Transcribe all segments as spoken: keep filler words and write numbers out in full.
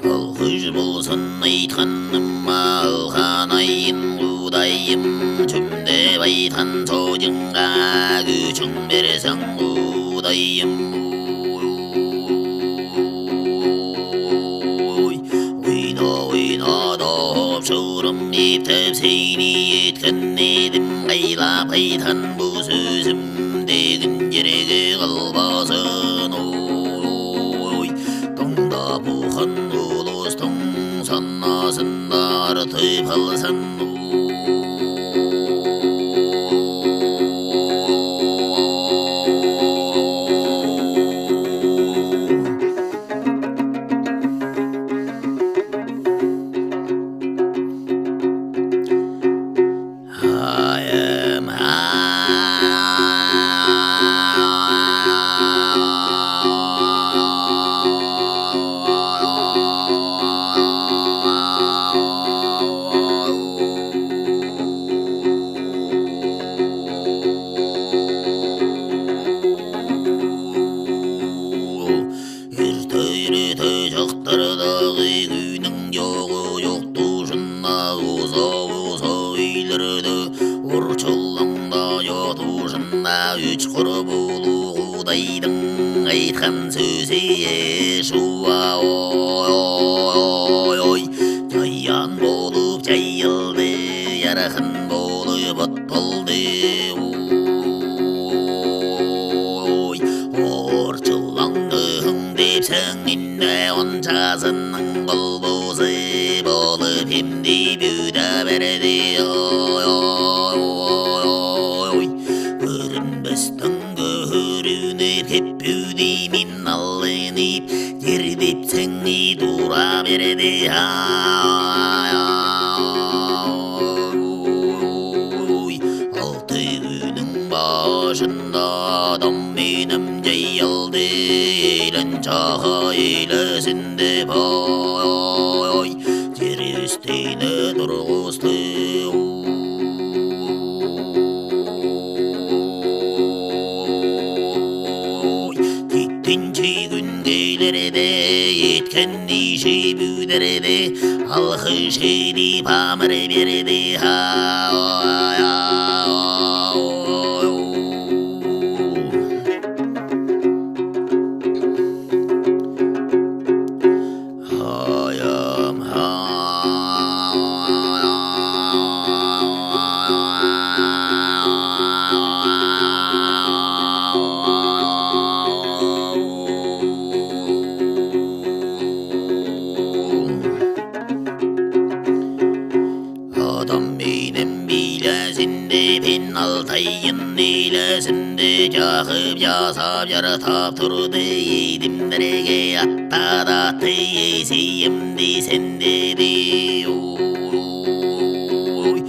Алғыс болсын айтқаныма, алған айым, Құдайым, чөмдеп айтхан сойылға күчін берсең, Құдайым. Ой, ойна, ойна деп шырым иптеп, сені еткен едім, қайлап айтхан бұл сөзім деген жерге қалбасын. Ой, тыңдап отхан улустың санасында артып қалсын. Эрте-эрте чаптардағы күүнің чоғы чок тушына, уза-уза үйлерде орчылаңда чок тушына, үш қыр болу Құдайдың айтхан сөзі еш уа. Ой, ой, ой, жаян болып жайылды, ярқын болып от болды. Ой, орчылаңдың депсең, инде оншасының қол бозы болып, имди буда берді. Ой, ой, ой, ой, көрінбестің көрініп, кеппеудей мен алынып, тердепсең, не тура берді. Ой, алты күүнің башында адам менен жайылды, илен чаха илесінде бай, жер үстіне турғызды. Ой, титтинчи күн келерде, еткен иши бүдерде, алғыс шеди памыр берді. Ай, ай, ай, ой. Айым, ай. Адам менен бийлесинде, пен алтайын илесинде, чахып, жасап, жыртап турды идимдерге, аттадатты эсейим десенде де. Ой,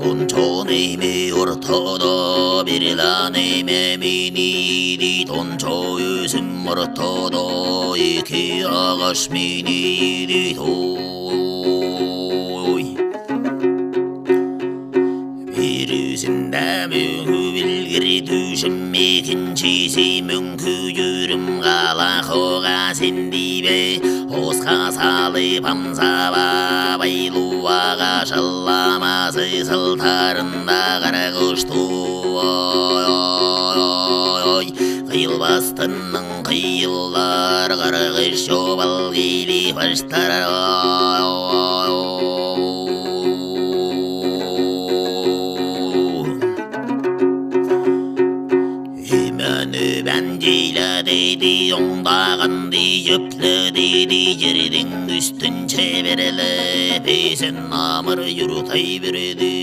ончо неме ортада, бир да неме мени идит, ончо өсім ортада, эки ағаш мени идит. Ой. Бирисинде мөңкү билгір түйшім, екіншісі мөңкү юрім, қала сендибе, осха салып амзаба, байлуу ағаш алламазы сылтарында қарғыш туу. Ой, Қыйыл Бастыннаң қыйылар, қарғыш обал килип аштар. Имән-үбән җыйла, теди, оңдағанды җөкле, теди, җирдең үстин чеберле, песен амыр юртай бирде.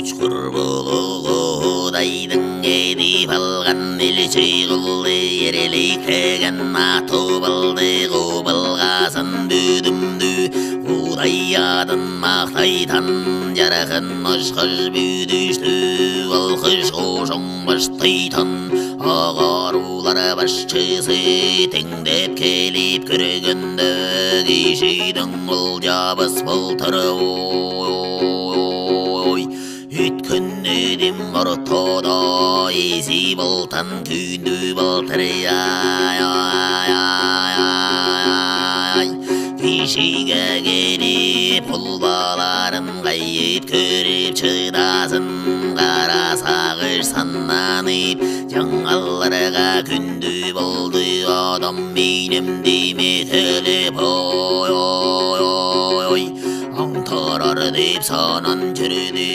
Учхур болуға Худайдың эдип алған илчи кулы, ирликтеген ат тобылды, кобылғасын бүдімдү, Худай адын махтайтан, җархын очхыш бүдүштү, алхыш хошон баштайтан, ағарулар башчысы теңдеп келип кіргенде, кишидің ол ябыс болтыр. Ой, үткін эдим ортода, изи болтан күүндү болтыр. Ай, ай, ай, ай, ай. Кишиге келип, ол баларын хайип, көріп шыдасын, қара сағыш саннанып, жаңаларға күндү болды, адам миинем диме келип. Ой, ой, ой, ой, аңтарар деп санан жүрді.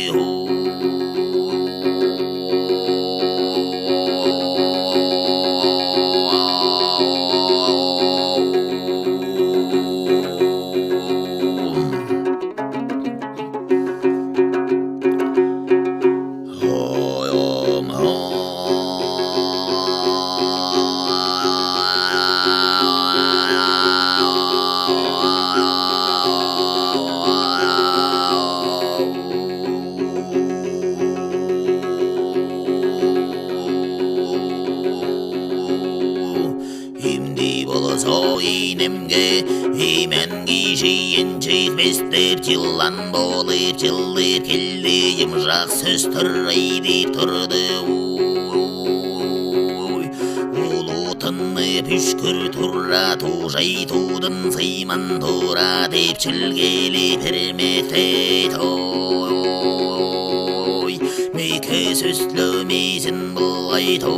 Имди болза, инемге, имен кишиин чикпестеп, чылан болып, чыллып келді, йымшақ сөстер айтып турды. Ой, улутынып үшкір тура, тужай тудын сыйман тура, деп чилгелеп ирмектейді. Ой, меке сөстемейсің былғайды.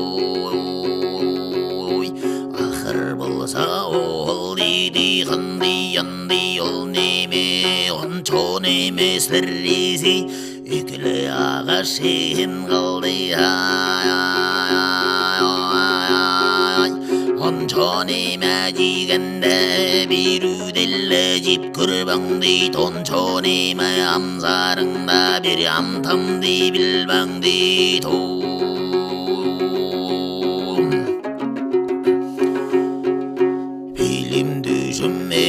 Ой, ақыр болза ол диди, қынды, янды, ол неме, ончон емеслер изи. Үклі ағаш шейін қалды. Ай, ай, ай, ай, ай. Ончон неме дегенде, бируділле жип көрбеңдей, ончон неме амзарыңда, бир амтамды билбеңдей. Пилімді жүмме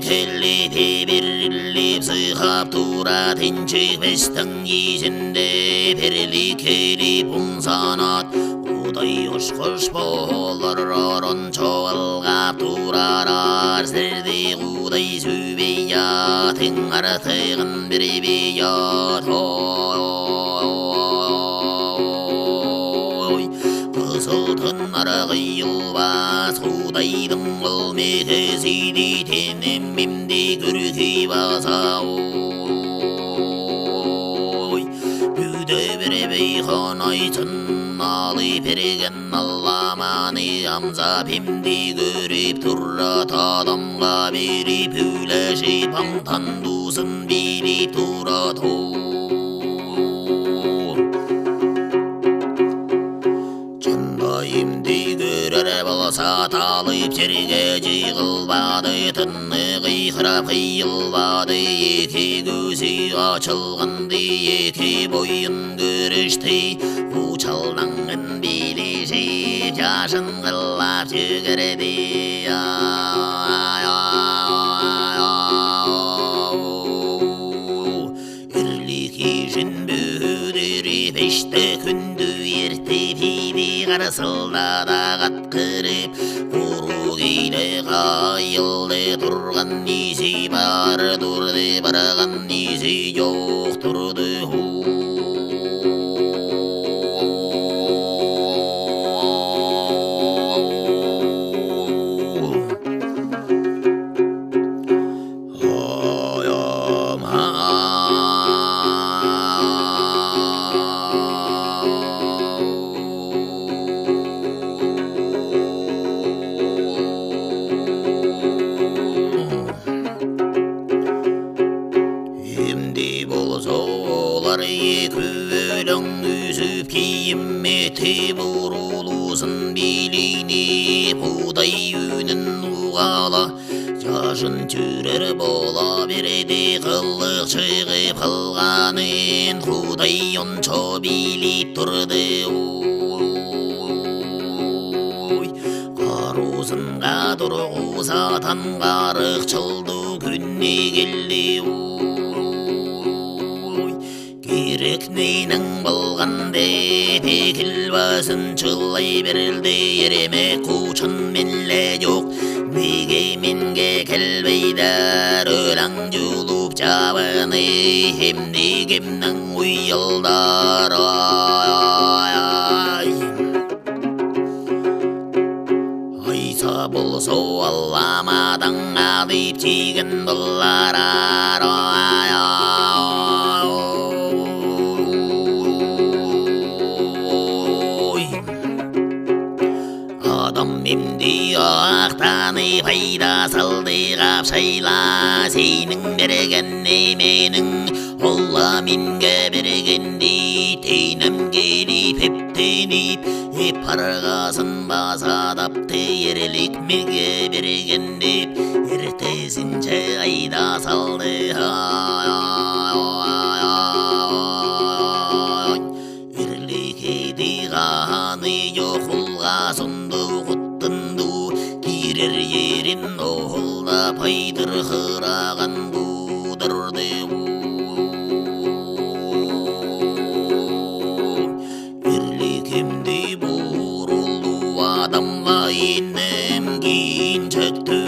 келіп, тебіріліп, сыйхап тура, тінчікпестің изінде перлік келіп, ун санат. Худай ошқыш болар, орын чоғылғап турар, сірді Худай сүйбей ят, ең артығын бербей ят. Ой, Ой, Қызыл Тыңнар Қыйылбас, Худайдың ол мекесідей, тенемімдей көркей база. Ой, пӱде бербей ханайтын, алып берген Алламаны амзап, имди көріп турат, адамға беріп, үүлешіп, аңтан тусын биліп турат. Чында имди көрер болза, Таталып тергеҗи кылбады, тынны кыйхрап кыйылбады, эки күүси ачылганда, эки бойын күрешти, учалдаңын билижип, чашын кыллап чөгерди. Ирлик ишин бүдүрүп, эште күндү эртип, иди карсылдада каткырып, куру кийде кайылды, турган иси бар турды, барган иси йок турды. Эмди болза олар эки өлең үзип, кийим этип, урулузын билинип, Кудай үнүн угала. Чашын тюрер бола берди, кыллык чыгып калганын Кудай онча билип турды. Ой, каруузынга тургузатан карык чылдуу күн келди. Ой, кирек ненең болган деп, эки басын чылай берилди, эрмек кучун минле йок. Неге минге келбейдер, өлең чулуп чабыны, эмди кемнең уялдар, ай. Айса болза, Алламадаң адып тиген болар, ай. Адам эмди охтаны пайда салды, капшайла сенің берген неменің, Алла минге берген дейт, тейнем келип эптенип, эп арғасын баса тапты, ирлик миге берген деп, иртесінше айда салды. Ирлик эди, ханы йок, холға сондау куттынду, кирер ерин ол да пайдыр хыраған будырды. Ирлик эмди бурулду, адамға инем кийинчекті.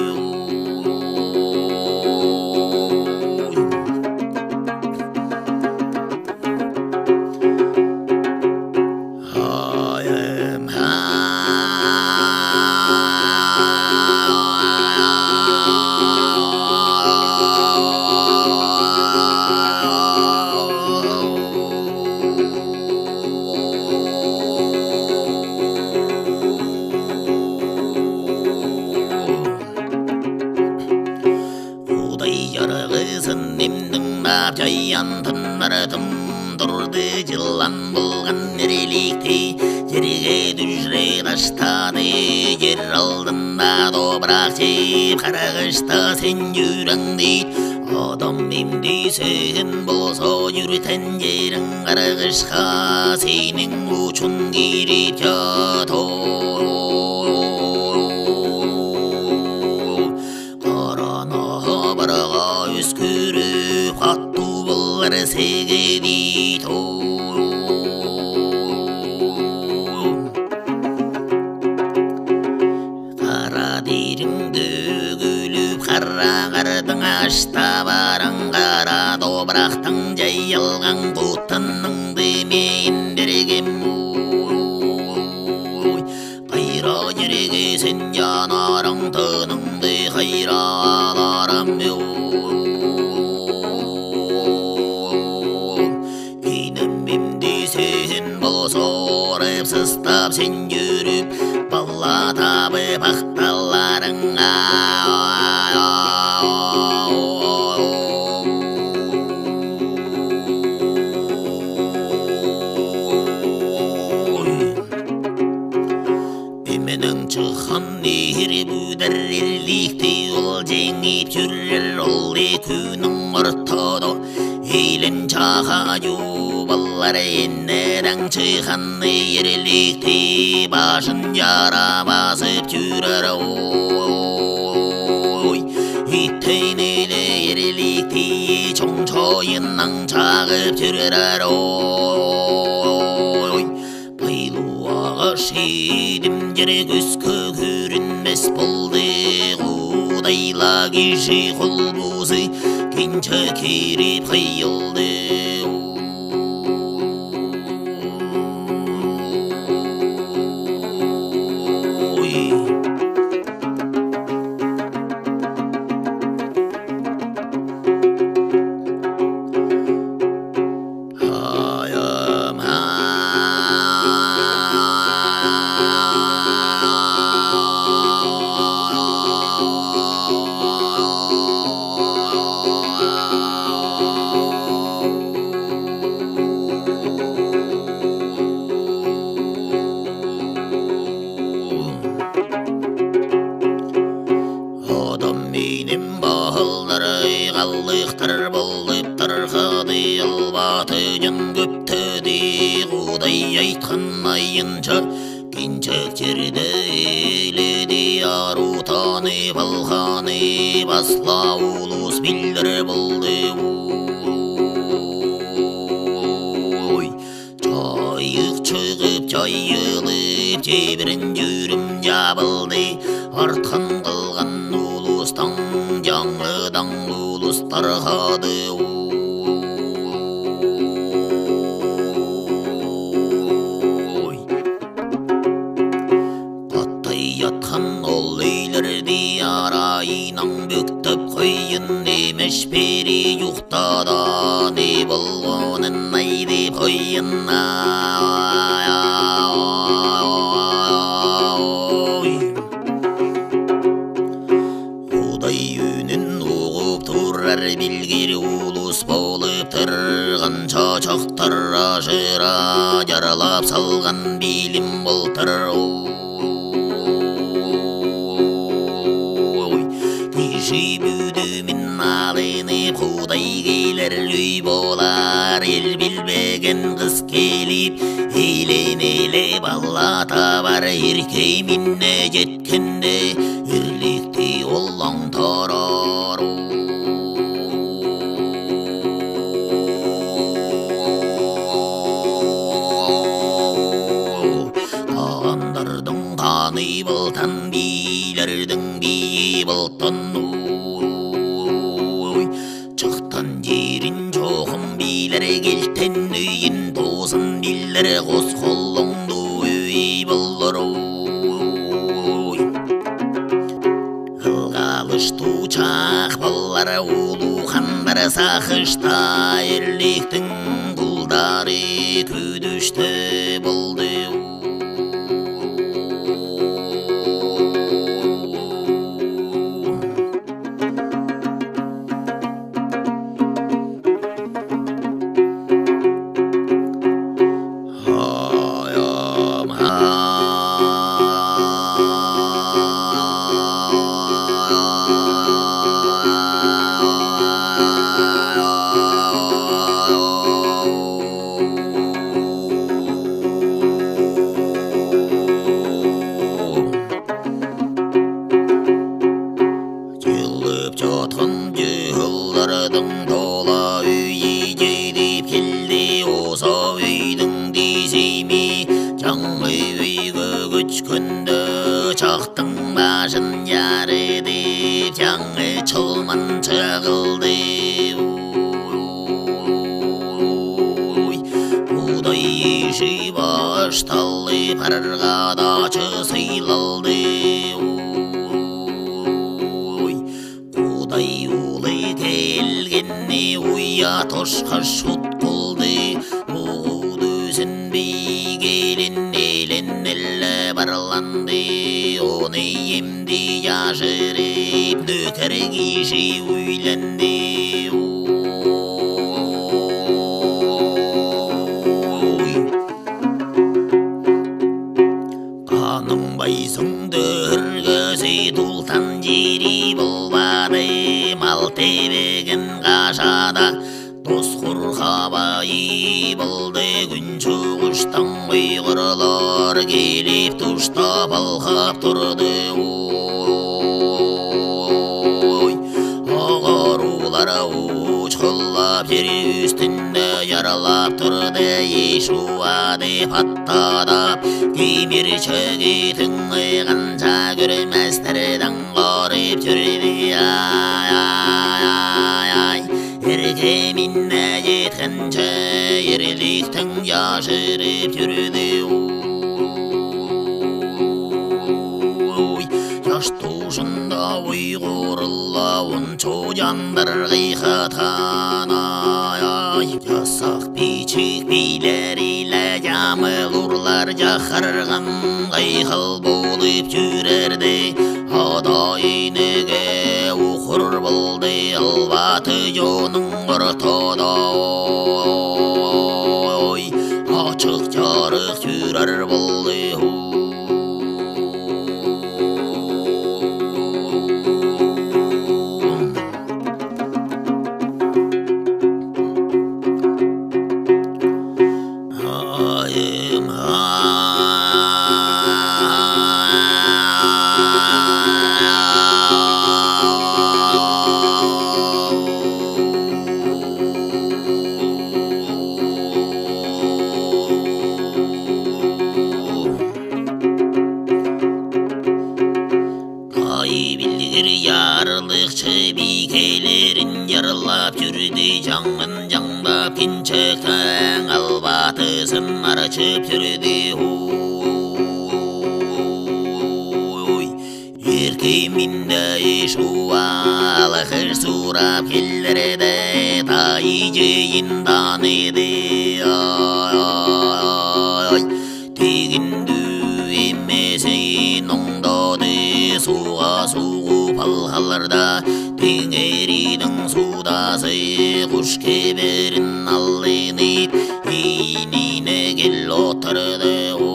Кудай ярғызын эмнің нап чайан тыннар тым турды, чылан болган ирликти жерге тӱшіре таштады. Ер алдында топырак чыйып, қарғыста сен чӱрең дейт. Адам эмди сен болза, чӱртен жерің қарғысха, сенің учун кирип чатар. Қараны барға үскіріп, хатту болар сегедит. Қара терің төгіліп, қара қардың ашта барың, қара топырақтың жайылған қутының демен бергем. Ой, қайра жерге сен жанарың, тыныңды қайра аларым, ой. Инем эмди сен болза, орып-сыстап сен жүріп, бала табып ақталарың, ай. Эменең чыхан Ирликти ол теңеп тюрер олды күүннің ортада. Илин чаха чубылар эннеден чыхханны ирликти башын чара басып тюрер ой. Иттейнеле ирликти чоң чойыннаң чагып тюрер ой. Пайлуу ағаш идим чир күүске күүрінмес полды, Кудайла кижи холбузы кинчек кирип хайылды. Ой. Адам менен баллар ай халыхтар болыптыр хады, албаты чон кептеди, Кудай айтхан айынша кинчектерди иледи, ару танып алғаны басла улус пиллер полды. Ой. Чайых чыгып, чайылып, тебірен тюрім чабылды. Артхан қалған улустаң чаңыдан улус тархады. Ой. Қаттай ятхан ол үйлерди арайнаң бөктеп қойын, немеш пери юхтада, не болғанын айдып қойын. Ой. Кудай үнін уғып турар билгір улус полыптыр, қанша чоохтар ажыра чарлап салған билім полтыр. Ой, кижи пӱдімін алынып, Кудай келер үй полар, ел пилбеген қыс келип, илинеле бала табар, иркей мине чет кенде, ирликти ол аңтарар. Хандардың ханы полтан, бийлердің бийі полтан. Ой, чыхтан чирин чоғын билер, келтен үйін тозын билер, қос холыңды үй болар. Ой. Ылғалыш тучах полар, улу хандар сағышта, ирликтің құлдары кӧдіште полды. Чылып чатхан чыллардың тола үйі чедип келді, оса үйдің тиземе чаңы үйге көчкенде, чахтың башын чарыдып, чаңы чылман чығылды. Ой, Кудай иші башталып, арғадачы сыйлалды. Ой, Кудай улы келгенне, уя тошха шут полды. Уғуды сенбей келен, елен еле парланды. Оны емди яжырып, нөкер кижи үйленді. Ой. Ханың байсың дөргізі тултан чири Ибылды күн шуғыштаң ойғырлар келип, тустап алхап турды. Ой, ағарулар учхыллап, ери үстінде ярлап турды. Ишуа деп аттанып, кимирчеге тыңайғанша, көрместердең аңғарып жүрді. Ай, ай, ай, ай. Эркеминне жеткенше, ерликтең яшырып жүрді. Ой, яш тушында ойғырылла, он чояндар қыйхатхан. Ай, ай, ясах пичик пилер иле ямыл урлар чахырған, қайхыл болып жүрерде. Ата-енеге уғыр болды, албаты чоның ортада. Ой, ачых-чарых жүрер болды. Ай, билгір ярлықша бийкелерін ярлап жүрді, чаңын чаңдап, килчектең албатысын арчып жүрді. Ой, эркеминде Ишуа алғыс сорап келерде, тай чайын таныды. Ай, тегін дүү эмесін оңдады, суға суғып алғаларда, Теңеридің судазы, Қуш кеберін алынып, инине кел отырды. Ой.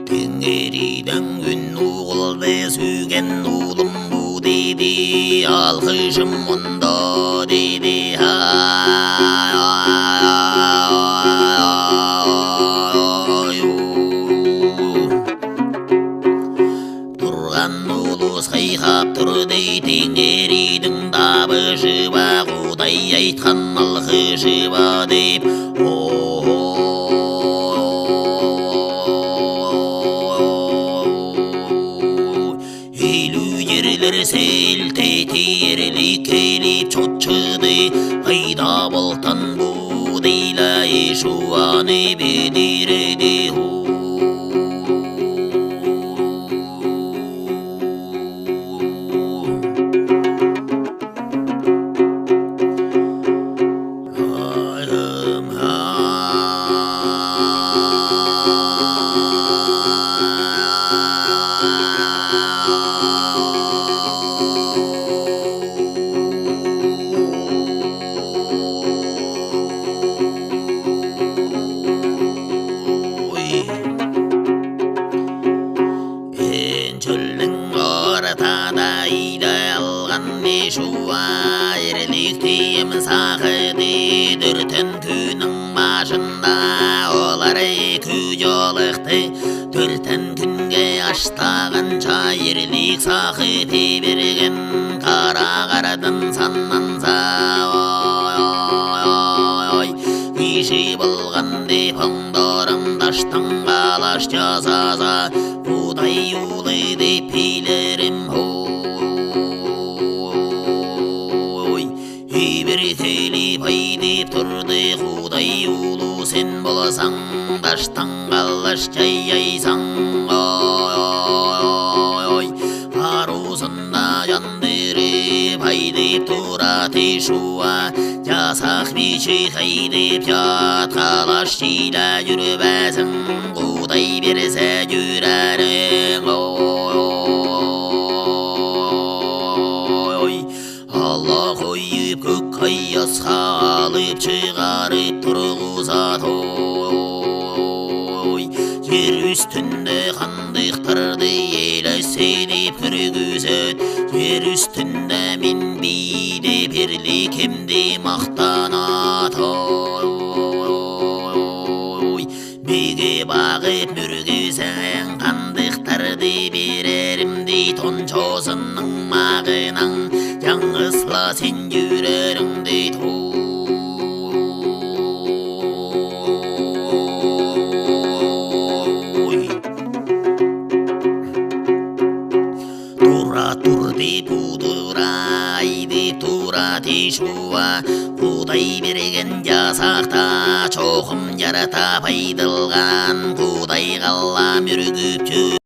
Теңеридің үн уғылды: «Сүйген улым, бу, — деді, — алғышым мында», — деді. Ай, ай, ай, ай, ай. Турған улус хайхап турды: «Теңеридің табышы ба, Худай айтхан алғышы ба?» — деп. О-о-о. Илүү черлер селтети, ерлик келип чотчыды. «Қайда болтан бу?» — дейле, Ишуаны бедіреді. Эн чөлнің ортада иле алған Ишуа ерликти ем сағады. Тӧртен күннің башында олар күүй жолыхты. Тӧртен күнге аштағанша ерлик сағып иберген. Қара қардан саннанса, ой, ой, ой, ой, киші болған деп оңдорым, таштаң қалаш жасаса, Худай улы деп билерім. Ой, ибіркелеп айтып турды: «Худай улы сен болсаң, таштаң қалаш жаяйсың». Ой, ой, ой, ой. Қаруызында жандырып айтып турады Ишуа: «Жасақ пичик, хайдап жат, қалаш иле жүрбесең, Худай берсе, жүрерің». Ой, ой, ой. Ала қойып, көк қайасха алып шығарып турғызады. Ой, жер Үстүнде хандыктарды элесейдип күргүсет, жер үстүнде мин бийде бирликемди мактанат. Ой, миге багып мүргисең, хандыктарды бирерим дейт, ончозынның магынаң яңысла сен юрериң дейт. Ой. Тура турды пудура, айды тура тишуа, Кудай берген жасакта чогым ярата пайдалган, Кудай калам үргүпчү